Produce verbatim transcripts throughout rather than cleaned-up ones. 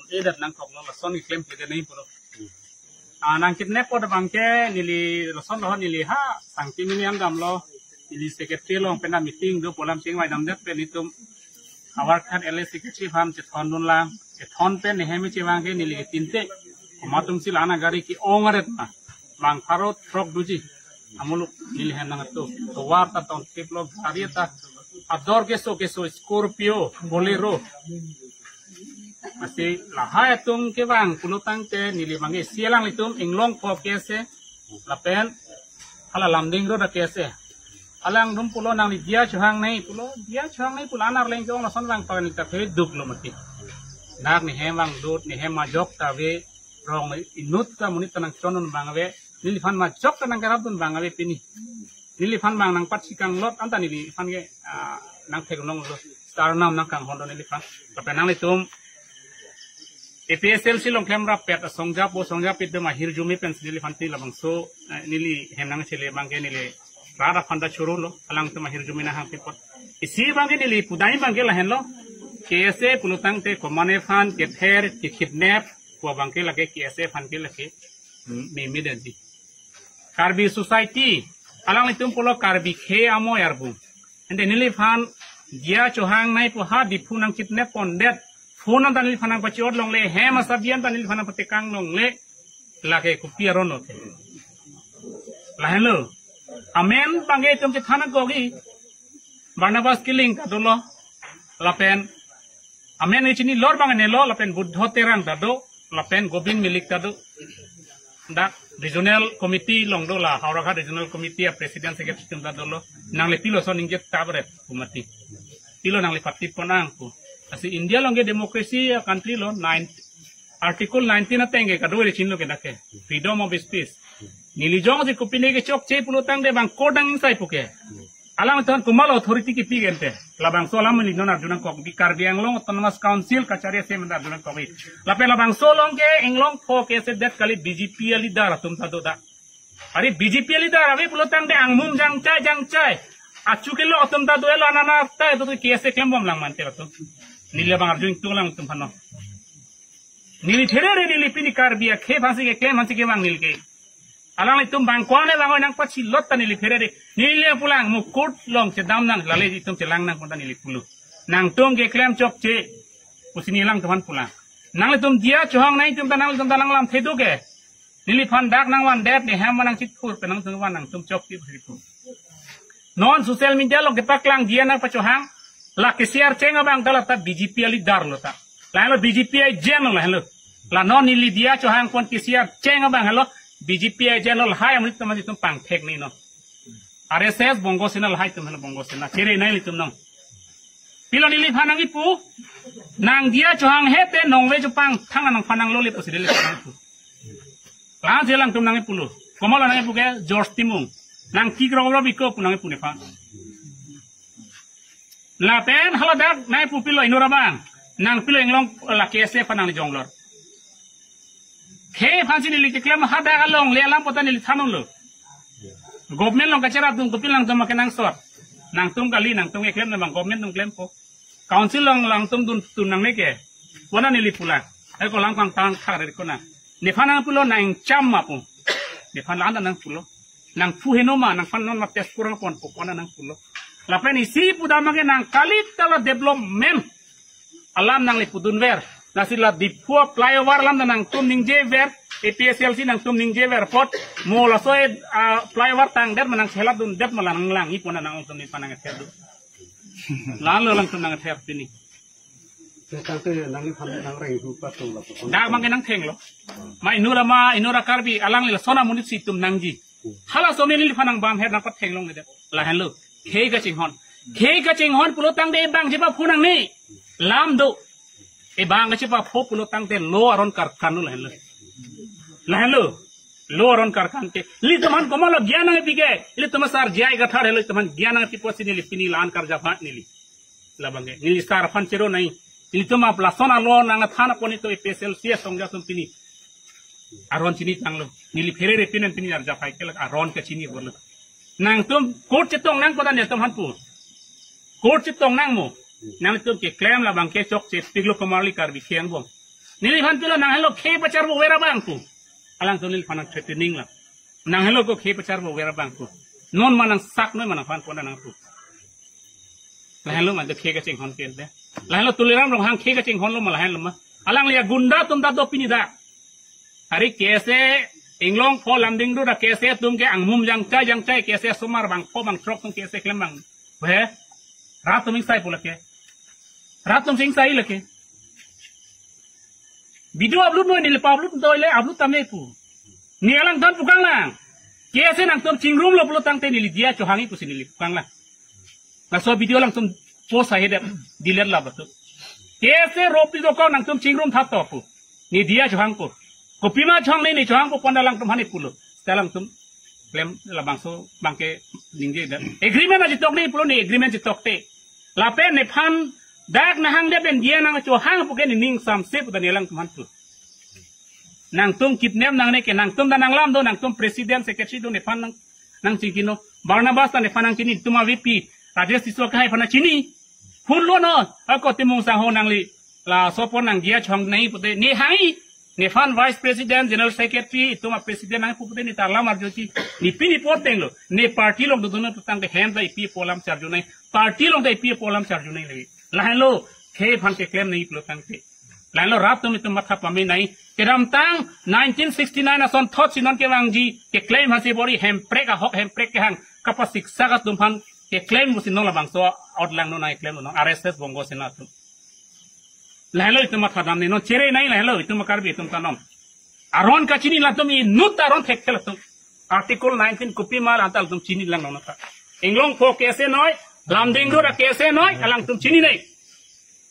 un-edet nangkoklo, lason keklem pide nai pulo. Ah, nang kidnap apot abangke neli lason lo, neli ha sangti mini ang damlo. Neli secretary along pen meeting do pu alam chingvai damdet pen itum Howraghat L A secretary aphan chethondun lang. Chethon pen nehem chevang ke neli tinte. Komat atumsi la-an agari ke-ong aret ma. Bang pharo throk doji. Amuluk neli hem nangtum. Tovar ta tongthiplo, gari ta ador keso keso, Scorpio, Bolero. Lasi lahai atum kevang pulo tangte neli abangke isi alanglitum Inglongpho K S A lapen hala Lumding Road K S A. Alangtum pulo nangli diya chohang nai pulo, diya chohang nai pulo, anar leng ke-ong lason vang toin ta phe duklo mati. Dak nehem vangdut, nehem majok ta ave, rong inut ta monit ta nangchonun abang ave, neliphan majok ta nangkerapdun abang ave pini. Neliphan abang nangpachikang lot anta neliphan ke, ah, nangthek nonglo, star nam nangkanghon do neliphan. Lapen nanglitum A P H L C along klemrappet asong japo, song japit do mahirjume pensi neliphan ti labangso, eh, neli hem nangchele abangke neli rara phanda churu lo, alangtum ahirjume nanghangpi apot. Isi abangke neli pudai abangke lahenlo, K S A pulo tangte komatne aphan kether, kekidnap pu abangke lake K S A aphan ke lake, mm, meme detji. Karbi society, alanglitum pulo Karbi khei amo yarbung. Ante neliphan diya chohang nai pu ha Diphu nangkidnap pondet. Phone anta neliphan nangpachi-ot longle, hem asabi anta neliphan nangpatekang longle. Lake kopi aron lo ke. Lahenlo. Amen abangke itum chethan nangkokji. Barnabas Killing ta dolo. Lapen amen ichinilo abang nelo, lapen Buddho Terang ta do, lapen Gobind Milik ta do. Dak regional committee along do la, Howraghat regional committee a-president secretary atum ta dolo. Nangli pilo ason ningje ta bret pu mati. Pilo nangli party pon ang pu. Lasi India along ke democracy a-country lo, nine, Article nineteen ateng ke kadokave chinilo ke dak ke. Freedom of speech. Neli jongsi kopine kechokche pulo tangte bang court nang ingsai pu ke. Alangtum komatlo authority kipi ke ante. Labangso alam neli non arju nangkok, bi Karbi Anglong Autonomous Council kachari ase anta arju nangkok. Lapen labangso along ke Inglongpho K S A det kali, B J P a-leader atum ta do dak. Are B J P a-leader ave pulo tangte angmum jangchai jangchai. Achu kelo atum ta do, elo anana ta do K S A klembom lang mante atum. Neli labang arju ingtung alangtum aphan non. Neli pherere, neli pini Karbi akhei aphansi keklem aphansi kevang neli ke. Alanglitum bang ko-an le bang oi nangpachilot ta neli pherere. Neli pulang mo court along chedam nang, lale itum chelang nang pu ta neli pulo. Nangtum keklem chokche pusi neli alangtum aphan pulang. Nanglitum diya chohang nai atum ta nanglitum ta nanglamthe do ke. Neliphan dak nangvandet, nehem nangchithur pen nangtum van, nangtum chokche pusi pu. Non social media along kepaklang diya nangpachohang, la K C R cheng abang ta la ta B J P a-leader lo ta. Lahenlo B J P a-agent lo lahenlo. La non neli diya chohang pon K C R cheng abang henlo, B J P a-agent lo, lahai amonit atum amonit atum pangthek ni non. R S S Bongo Sena, lahai atum henlo Bongo Sena. Chere nai ilitum non. Pilo neliphan nangkipu, nang diya chohang hete nongve chopang thang nangphan nanglole pusi neliphan nangkipu. Lang si alangtum nangkipulo. Komatlo nangkipu ke George Timung. Nang kikrok rok iko pu nangkipu nephan. Lapen hala dak nangkipu pilo inut abang. Nang pilo Inglong la K S A aphan nangli jonglor. Khei aphansi neli keklem hadak along le alam pu ta neli thanlo. Government along kacherapdun kopilo nangtum ma kenangsot. Nangtum kali, nangtum keklem na bang government atum klempo. Council along alangtum dun tun nangne ke. Wana neli pulang. Eko lang pangtang thar ri kona. Nephan nangpulo nang cham ma pu. Nephan la-an ta nangpulo. Nangpu heno ma, nangphan non ma test kurang ponpo pu nangpulo. Lapen isi pudam ke nang kali ta la development alam nangli pudunver. Lasi la Diphu flyover alam ta nangtum ningjever, A P H L C nangtum ningjever apot, mo laso, ah, flyover tangdet ma nangcheladundet ma la nanglang-i pu nang ongtum nephan nangther do. Lalo alangtum nangther pini. Tangte nangliphan nangreng hu patung la pu. Dak abangke nangthenglo. Ma inut ama, inut a-Karbi, alangli lason amonit si itum nangji. Hala ason neliphan nangbam her nangpatheng longledet. Lahenlo. Khei kachinghon. Khei kachinghon pulo tangte ebang chepaphu nangne. Lam do. Ebang kachepaphu pulo tangte lo aron karkan lo lahenlo. Lahenlo. Lo aron karkan ke. Ilitum aphan komatlo gyan nangpi ke. Ilitum asar J I Kathar henlo ilitum aphan gyan nangpi pusi neli pini la-an karjapha neli. Labangke. Neli sar aphan chero nai. Ilitum ap lason alo nangthan apot itum A P H L C asong atum pini. Aron chini tanglo. Neli pherere pinen pini arjap hai kelak aron kachini borlo. Nangtum court chetong nang kodan nelitum aphan pu. Court chetong nang mo. Nangtum keklem labang ke chokche pik lo komarli Karbi khe angbong. Neliphan pilo nang helo khei pacharbo vera bang pu. Alangtum neliphan nang threatening la. Nang helo ko khei pacharbo vera bang pu. Non ma nang sak noi ma nangphan kodan nang pu. Lahenlo ma do khei kachinghon ke de. Lahenlo Tuliram Ronghang khei kachinghon lo ma lahenlo ma. Alangli agunda atum ta do pini dak. Ari K S A Inglongpho Lumding Road a K S A atum ke angmum jangchai jangchai K S A asomar bangpho bangthrok atum K S A klem bang. He? Rat atum ingsai pu lake. Rat atum ingsai lake. Video upload noi neli pa-upload noi le upload tame pu. Ne alangtum pu kanglang. K S A nangtum chingrumlo pulo tangte neli diya chohangji pusi neli pu kanglang. Laso video alangtum post ahedet delete la batu. K S A ropi dokok nangtum chingrum thap to pu. Ne diya chohang pu. Kopima chohang ne ne chohang pu pon alangtum aphan ne pulo. Seta alangtum klem labangso bangke ningje dan. Agreement aji tok ne pulo ne agreement aji tok te. Lapen nephan dak nahang de pen dia nang chohang pu ke nening samse pu ta ne alangtum aphan pu. Nangtum kidnap nangne ke nangtum ta nanglam do, nangtum president secretary do nephan nang, nang chingkino. Barnabas ta nephan nang chini, itum a V P Rajesh Tisso ke hai aphan chini. Phone lo no, ako Timung Sangho nangli. Laso apor nang dia chohang nai pute ne hai. Nephan vice president, general secretary, itum a president nang pu pute ne ta alam arjuji. Ne pini poteng lo. Ne party along dodun tangte hem ta ipi apo alam charju nai. Party along ta ipi apo alam charju nai le. Lahenlo khei aphan keklem nai pulo tangte. Lahenlo rat atum itum matha pame nai. Kedamtang nineteen sixty-nine asonthot si non kevangji keklem aphansi bor-i Hemprek ahok Hemprek kehang kapasiksak atum aphan keklem pusi non labangso out lang non nai klem non R S S Bongo Sena atum. Lahenlo itum matha dam nai non chere nai lahenlo itum Karbi atum ta non. Aron kachini latum inut aron thekthel atum. Article nineteen kopima la anta latum chini lang non ta. Inglongpho K S A noi, Lumding Road a K S A noi, alangtum chini nai.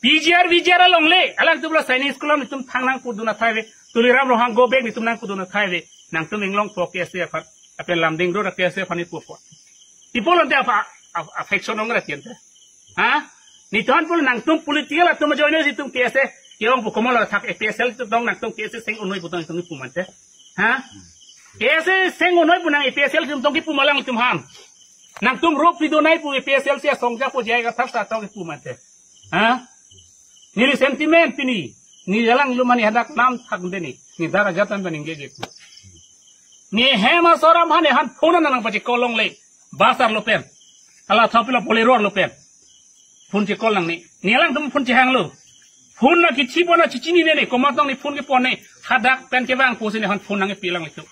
P G R, V G R along le, alangtum la Sainik School along itum thang nang pudun athai ave, Tuliram Ronghang go back itum nang pudun athai ave, nangtum Inglongpho K S A aphan, apen Lumding Road a K S A aphan ipu apot. Ipo lon te apa, apa, affection ong ra tian te. Ha? Netum aphan pulo nangtum political atum ajoine si itum K S A, ke-ong pu komo la thak A P H L T tong nangtum K S A seng un noi pu tong itum ipu mante. Ha? K S A seng un noi pu nang A P H L T tong kipu ma lang itum aphan. Nangtum ropi do nai pu A P H L T asong ja pu jai ka thak sa tong kipu mante. Ha? Neli sentiment pini. Ne alang lu mani hadak nam thak de ne. Ne dara jatan ba ningje je. Ne hem asor aphan ne han phone nang pachecall longle. Bus arlo pen. Hala thapilo Bolero arlo pen. Phone checall nangne. Ne alangtum phone chehanglo. Phone na kithi pon na chichini ne ne. Komat nang ne phone kepon ne. Hadak pen kevang pusi ne han phone nangpi lang itu.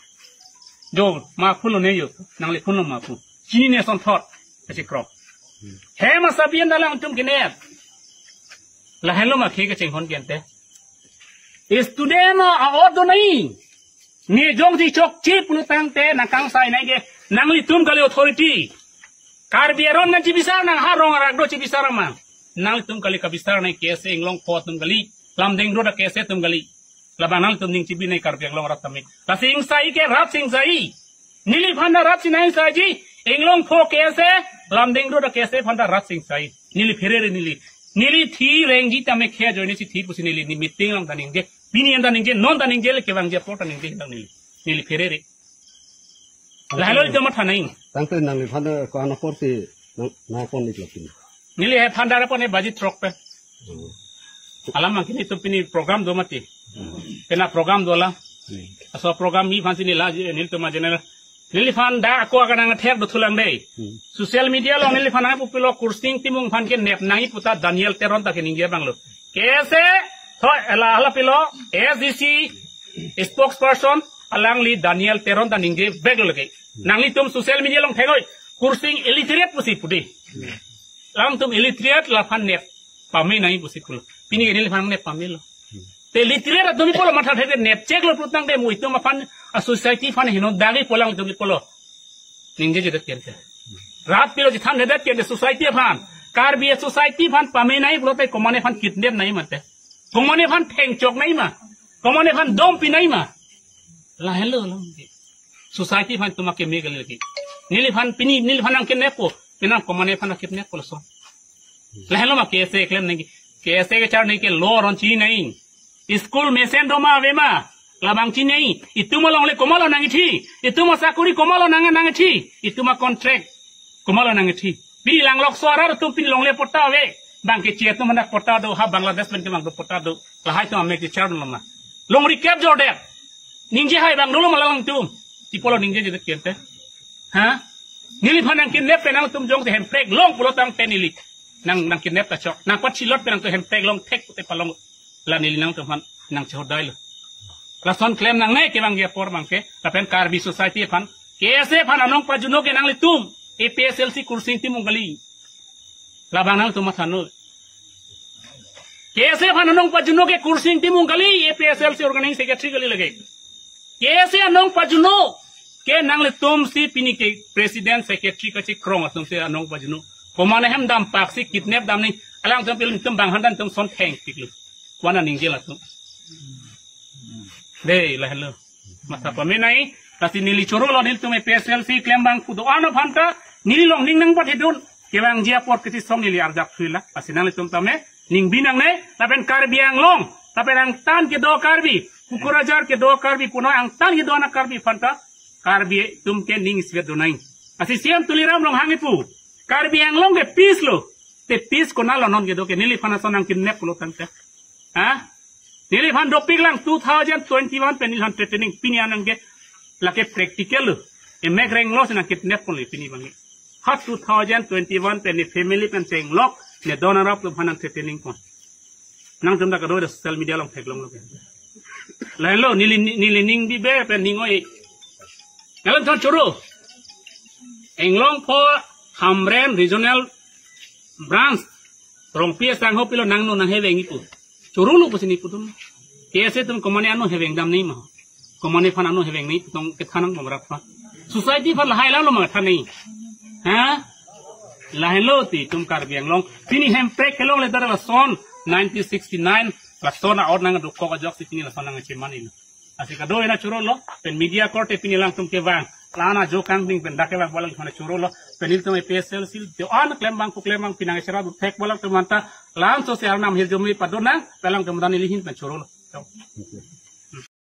Jo, ma phone lo ne jo. Nangli phone lo ma phone. Chini ne asonthot. Kachekrok. Hem asabi an alangtum kene. Lahenlo ma khei kachinghon ke ante. Student a-ot do nai. Ne jongsi chokche pulo tangte nangkangsai nai ke nanglitum kali authority. Karbi aron nang chibisar nang ha rong arak do chibisar ma. Nanglitum kali kabisar nai K S A Inglongpho atum kali. Lumding Road a K S A atum kali. Labang nanglitum ning chibi nai Karbi Anglong arat tame. Lasi ingsai ke rat si ingsai. Neliphan ta rat si nangsaiji, Inglongpho K S A, Lumding Road a K S A aphan ta rat si ingsai. Neli pherere neli. Neli thi rengji tame khei ajoine si thi pusi neli ne meeting along ta ningje. Pini an ta ningje, non ta ningje le kevangji apor ta ningje lang neli. Neli pherere. Lahenlo itum matha nai. Tangte nangliphan ta ko-an apor si nang, nangpon ik lakin. Neli he phan dara pon he baji throk pen. Hmm. Alam mangkin itum pini program do mati. Hmm. Pena program do la. Hmm. Aso program mi aphansi neli la, nelitum a general. Neliphan dak ako akan nang thek do thulang dei. Hmm. Social media along neliphan nangpu pilo Kursing Timung aphan ke nep nangji pu ta Daniel Teron ta ke ningje abang lo. K S A, tho, hala, hala pilo, A S D C spokesperson, alangli Daniel Teron ta ningje vek lo lake. Nanglitum social media along thengoi, Kursing illiterate pusi pu dei. Alangtum illiterate laphan nep pame nai pusi pulo. Pini neliphan nep pamelo. Te illiterate atum pulo matha thede nep chek lo pu tangte mo itum aphan a society aphan heno dagi pu alangtum pulo. Ningjejedet kente. Rat pilo chethanjedet kente society aphan. Karbi society aphan pame nai pulote komane aphan kidnap nai mate. Komane aphan thengchok nai ma. Komane aphan dompi nai ma. Lahenlo lo. Society aphan itum akeme kali lake. Neliphan pini, neliphan nang kidnap po. Penang komane aphan kidnap po laso. Lahenlo ma K S A keklem nangji. K S A kechar nangji ke law aron chini nai. School mesen do ma ave ma. Labang chinei, itum alongle komatlo nangkethi, itum asakuri komatlo nang nangkethi, itum acontract komatlo nangkethi. Pini langlokso arat atum pini longle patta ave, bang keche atum anak patta do, ha Bangladesh pen kevang do patta do, lahai atum amek kechar loma. Longri kep jordet. Ningje hai bang dolo ma alangtum. Ti pulo ningjejedet kente. Ha? Neliphan nangkidnap pen nangtum jongsi hemprek long pulo tangte neli nang, nangkidnap ta chok. Nangpachilot pen nangtum hemprek long thek pute palong. La neli nangtumphan nangchehodailo. Lason klem nangne kevangji apor abangke. Lapen Karbi society aphan, K S A aphan anong pajuno ke nanglitum, A P H L C kursi ingti mung kali. Labang nangtum mathanon. K S A aphan anong pajuno ke kursi ingti mung kali, A P H L C organizing secretary kali lake. K S A anong pajuno ke nanglitumsi pini ke president secretary kachekrong atumsi anong pajuno. Komane hem dampaksi kidnap damnei, alangtum pil itum bang handan itum son thengpiklo. Ko-an aningje latum. Dei, lahenlo. Matha pamenei, lasi neli chorolo nelitum A P H L C klembangpo do-an aphanta, neli longning nangpathedun, kevangji apor kiti song neli arjap thuila, lasi nanglitum tame, ningbi nangne, lapen Karbi Anglong, lapen angtan kedo Karbi, Kokrajhar kedo Karbi, puno angtan kedo anak Karbi aphanta, Karbi atum ke ning isvet donang. Lasi C M Tuliram Ronghang ipu, Karbi Anglong ke peace lo, te peace konatlo non kedo ke, neliphan ason nangkidnap pulo tangte. Ha? Neliphan dopiklang two thousand twenty-one pen neliphan threatening pini anang ke lake practical lo. Emek renglo si nangkidnap ponlo pini abang. Ha two thousand twenty-one pen ne family pen chenglok ne don arap lo aphan nang threatening pon. Nangtum ta kadokave social media along theklonglo ke. Lahenlo neli neli ningbibe pen ning oi. Nangtum choro. Englongpo Hamren Regional Branch Rongpi asangho pilo nangno nangheveng ipu. Chorolo pusi neli putum. K S A atum komane ano heveng damnei ma. Komane aphan ano hevengnei pu tong kethan nang bomrat aphan. Society aphan lahai lalo ma than nei. Ha? Lahenlo ti itum Karbi Anglong. Pini hemprek kelongle dar lason nineteen sixty-nine lason a-or nangdokok ajoksi pini lason nangchemanlo. Lasi kadokave nangchorolo, pen media korte pini alangtum kevang. La-an ajo kangding pen dak kevang pu alangtum chorolo, pen nelitum A P H L C do-an klembangpo klembang pini nangcherap thek pu alangtum aphanta, la-an sose arnam hirjume padonang, pen alangtum dan neli ahin pen chorolo.